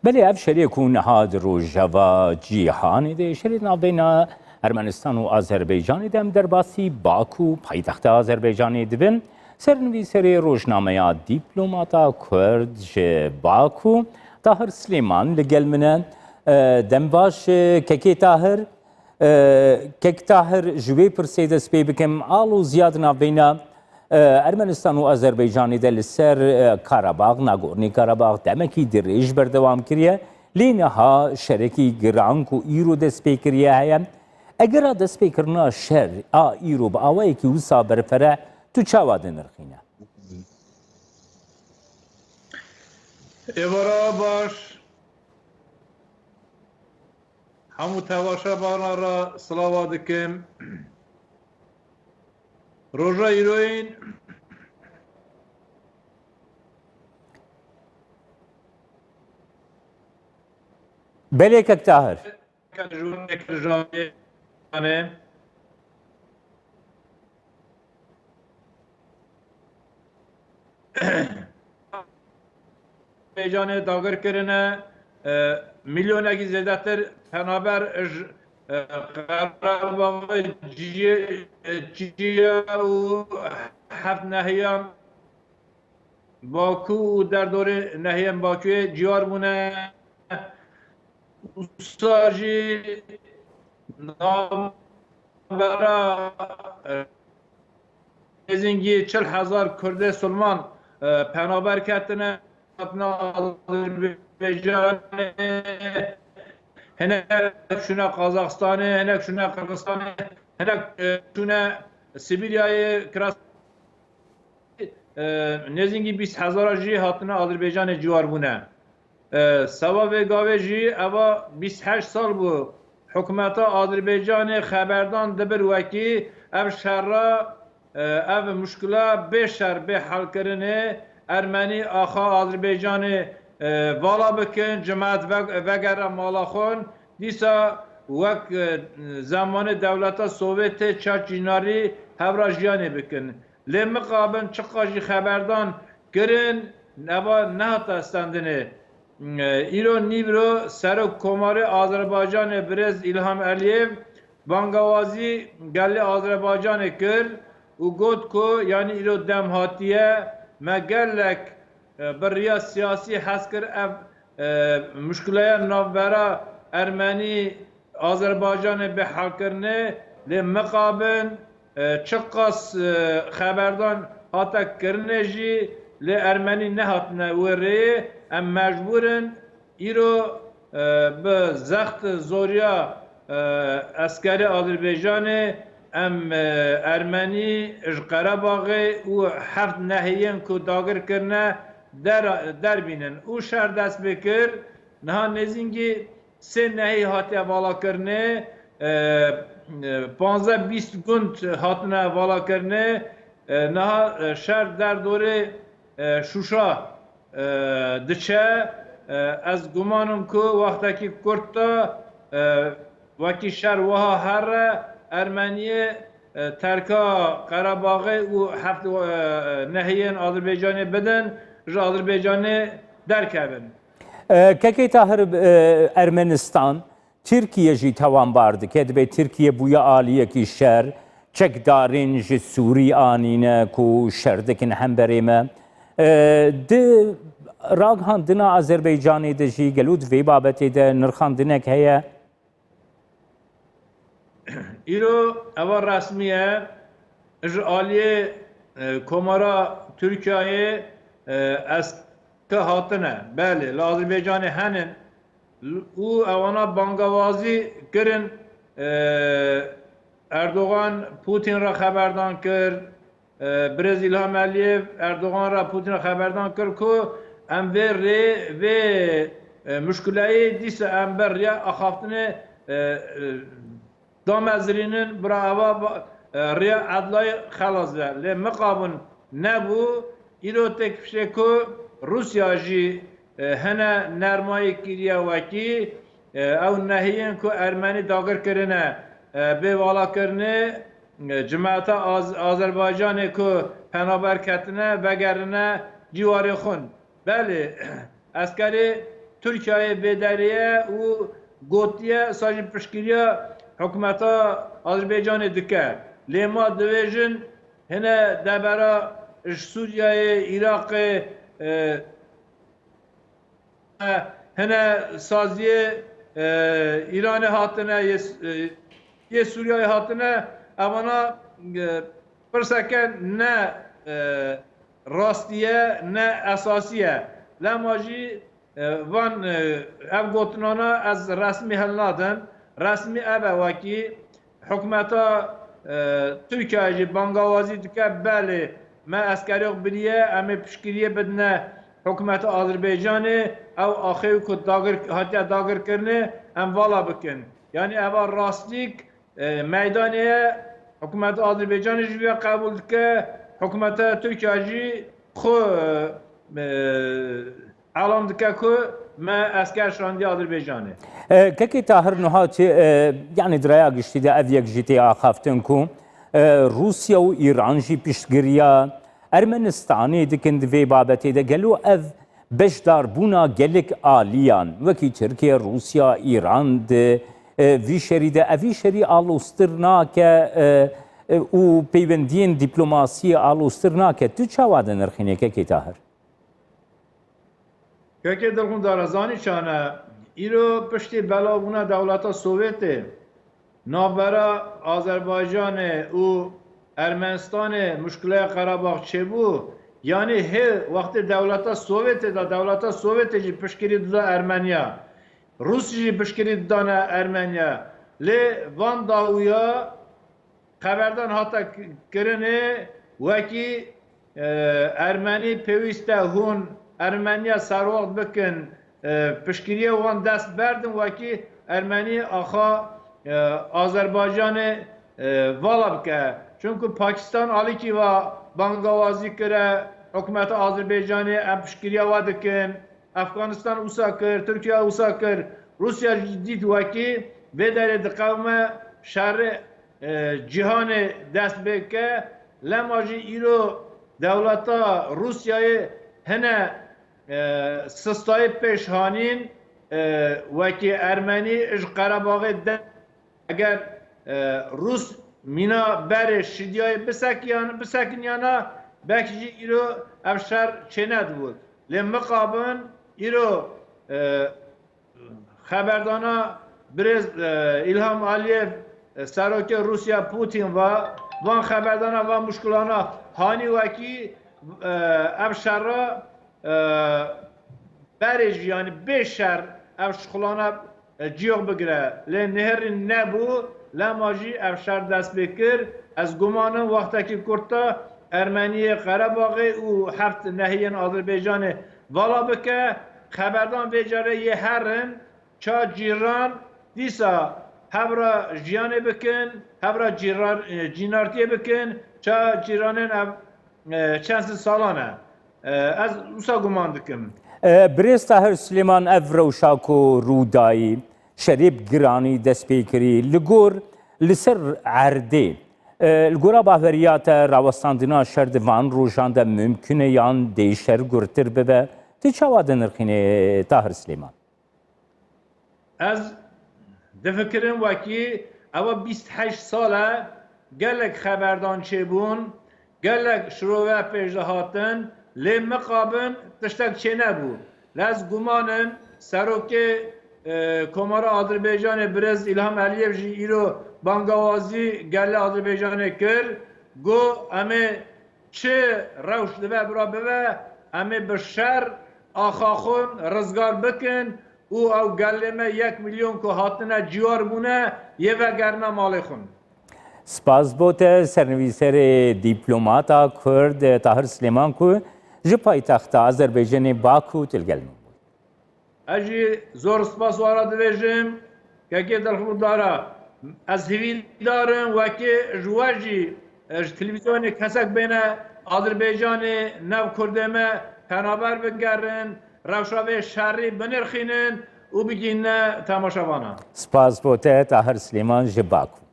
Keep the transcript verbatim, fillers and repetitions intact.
Belê ev şerê ku niha di rojeva cîhanê de, şerê di navbeyna Ermenistan û Azerbaycanê de, em derbasî Baku, paytexta Azerbaycanê dibin. Sernivîserê rojnameya Dîplomata Kurd ji Baku, Tahir Silêman li gel min e. E, dem baş, e, Kekê Tahir. E, Kek Tahir, ji wê pirsê dest pê bikim. Aloziya di navbeyna, e, Ermenistan û Azerbaycanê de li ser, e, Karabağ, Nagorno-Karabağ demekî dirêj berdewam kiriye. Lê niha şerekî giran ku îro dest pê kiriye heye. Egera destpêkirina şer a îro bi awayekî wisa berfere, tu çawa dinirxîne? Êvara baş. Hemû temaşevanan re silava dikim. Roja îroyîn Belê Kek Tahir. Ji wan êkir janê. Azerbaycanê dagir kirine, e, milyonekî zêdetir penaber ji, e, Qerebaxê ciye, e, ciye û heft nehiyan Baku û derdorê nehiyên Bakuyê ciyar bûne. Wisa jî navbera, e, nêzîngî çil hezar Kurdê Silman, e, penaber ketine, hatina Azerbaycanê, hinek çûne Qazaxistanê, hinek çûne Qirxizistanê, hinek, e, çûne Sîbiryayê, Kiras-, e, nêzîngî bîst hezara jî hatine Azerbaycanê ciwar bûne. E, seba vê gavê jî eva bîst heşt sal bû hikûmeta Azerbaycanê xeberdan dibir wekî ev şerra, e, ev muşkila bê şer, bê helkirinê Ermenî axa Azerbaycanê, e, vala bikin, cimat ve-, vegere mala xwe. Dîsa wek, e, zemanê dewleta Sovyetê çar çînarî hevra jiyanê bikin. Lê mixabin çiqa jî xeberdan kirin, neva nehate stendinê. Îro nîvro Serok Komarê Azerbaycanê birêz Îlham Eliyev bangawazî gelê Azerbaycanê kir û got ku yanî îro dem hatiye, me gelek, e, bi riya siyasî hez kir ev, e, muşkileya navbera Ermenî Azerbaycanê bi helkirinê, lê mixabin, e, çiqas, e, xeberdan hate kirinê jî, lê Ermenî nehatine wê rêyê. Em mecbûr in îro, e, bi zext zoriya, e, eskerê Azerbaycanê em, e, Ermenî ji Qerebaxê û heft nehiyên ku dagir kirine der, derbînin û şer dest pê kir. Niha nêzîngî sê nehî hatiye valakirinê, e, e, panzdeh bîst gund hatine valakirinê, e, niha, e, şer derdorê, e, Şûşa, e, diçe. E, ez guman im ku wextekî kurt de, e, wekî şer wiha here, Ermeniyê, e, terka Qerebaxê û heft, e, nehiyên Azerbaycanê bidin, ji Azerbaycanê derkevin. E, Kekê Tahir, e, Ermenistan Tirkiye jî tawanbar dike. Dibê Tirkiye bûye aliyekî şer, çekdarên ji Sûrî anîne ku şer dikin hemberê me. E, di ragihandina Azerbaycanê de jî gelo di vê babetê de nirxandinek heye? Îro eva resmî ye. Ji aliyê, e, Komara Tirkiyeyê, e, eske hatine. Belê, li Azerbaycanê henin. L-, û ewana bangawazî kirin, e, Erdogan Putin re xeberdan kir, e, Birêz Îlham Eliyev Erdogan re Putin re xeberdan kir ku em vê rê, vê, e, muşkileyê dîsa em ber riya axaftinê, e, e, damezirînin, bira eva ba-, e, riya edlayê xelas be. Lê mixabin nebû, îro têk piştê ku Rûsya jî, e, hene nermayî kiriye wekî, e, ew nehiyên ku Ermenî dagir kirine, e, bê valakirinê, e, cimeta Az-, Azerbaycanê ku penaber ketine, vegerine cîwarê xwin. Belê, eskerê Tirkiyeyê vê derê ye û gotiye, sa jî piştgiriya hikûmeta Azerbaycanê dike. Lê ma dibêjin hine debera ji Sûriyeyê, Iraqê, e, hine saziyê, e, Îranê hatine, yê, e, yê Sûriyeyê hatine, evana, e, pirseke ne, e, rastî ye, ne esasî ye. Lema jî, e, van, e, ev gotinana ez resmî hilnadim. Resmî ev e, wekî hikûmeta, e, Tirkiyeyê jî bangawazî dike, belê, me eskerê xwe biriye, em ê piştgiriyê bidine hikûmeta Azerbaycanê, ew axê ku dagir, hatiye dagirkirinê, em vala bikin. Yanî eva rastîk, e, meydanê ye, hikûmeta Azerbaycanê jî vê qebûl dike, hikûmeta Tirkiye jî xwe, e, elan dike ku me esker şandiye Azerbaycanê. E, Kekê Tahir, niha çi, e, yanî di raya giştî de ev yek jî tê axaftin ku, e, Rûsya û Îran jî piştgiriya Ermenistanê dikin di vê babetê de. Gelo ev beşdarbûna gelek aliyan, wekî Tirkiye, Rûsya, Îran di, e, vî şerî de, ev vî şerî aloztir nake, e, e, û peywendiyên dîplomasiyê aloztir nake? Tu çawa dinirxînî, Kekê Tahir? Kekê Dilxundar, zanî çane, îro piştî belavbûna dewleta Sovyetê, navbera Azerbaycanê û Ermenistanê muşkileya Qerebax çêbû. Yanî hê wextê dewleta Sovyetê de, dewleta Sovyetê jî piştgirî dida Ermeniya. Rûs jî piştgirî didane Ermeniya. Lê van dawûya xeberdan hate k-, kirinê, wekî, e, Ermenî pêwîst e hûn Ermeniya serwext bikin, e, piştgiriyê wan dest berdin, wekî Ermenî axa, e, Azerbaycanê, e, vala bike. Çunku Pakistan alîkî va bangawazî kire hikûmeta Azerbaycanê, em piştgiriya we dikin. Efganistan wisa kir, Tirkiye wisa kir. Rûsya jî dît wekî vê derê diqewime şerê, e, cîhanê dest pê ke. Lema jî îro dewleta Rûsyayê hine, e, sistayê pêş hanîn, e, wekî Ermenî ji Qerebaxê de Eger, e, Rûs mîna berê şidiyayê bisekiyan-, bisekiniyana, belkî jî îro ev şer çênedibû. Lê mixabin îro, e, xeberdana birêz, e, Îlham Aliyev, e, serokê Rûsya Putin va, van xeberdana, van muşkilana hanî wekî, e, ev şerra e, berê jî, yanî bê şer ev şixulana, e, cîyo bigire. Lê nihêrîn nebû, lema jî ev şer dest pê kir. Ez gumanim wextekî kurt de Ermeniyê Qerebaxê û heft nehiyên Azerbaycanê vala bike. Xeberdan vê carê yê herin, ça cîran dîsa hev re jiyanê bikin, hev re cîrar-, e, cînartiyê bikin, ça cîranên ev, e, çend sed salan e. E, ez wisa guman dikim. E, Birêz Tahir Silêman, ev rewşa ku rû dayî, şerê bi giranî dest pê kirî, li gor, li ser erdê, e, li gora baveriya te rawestandina şer di van rojan de mimkun e yan dê şer gurtir bibe? Tu çawa dinirxînî, Tahir Silêman? Ez difikirim wekî ewa bîst heşt sal e, gelek xeberdan çêbûn, gelek şirove pêş de hatin, lê mixabin tiştek çênebû. Lê ez gumanim serokê, e, Komara Azerbaycanê birêz Îlham Eliyev jî îro bangawazî gelê Azerbaycanê kir, got, em ê çi rewş dibe bira bibe, em ê bi şer axa xwe rizgar bikin û ew gelê me yek milyon ku hatine cîwar bûne, yê vegerine malê xwe. Spas bo te, sernivîserê dîplomata Kurd Tahir Silêman ku ji paytexta Azerbaycanê Baku tu li gel me bû. Ez jî zor spas wara dibêjim, kekê dilxwar dara. Ez hîvîdar im wekî ji we jî, e, ji televîzyonê kesek bêne Azerbaycanê, nav Kurdê me penaber bigerin, rewşa vê şerî binirxînin û bigihîne temaşevana. Spas bo te, Tahir Silêman ji Baku.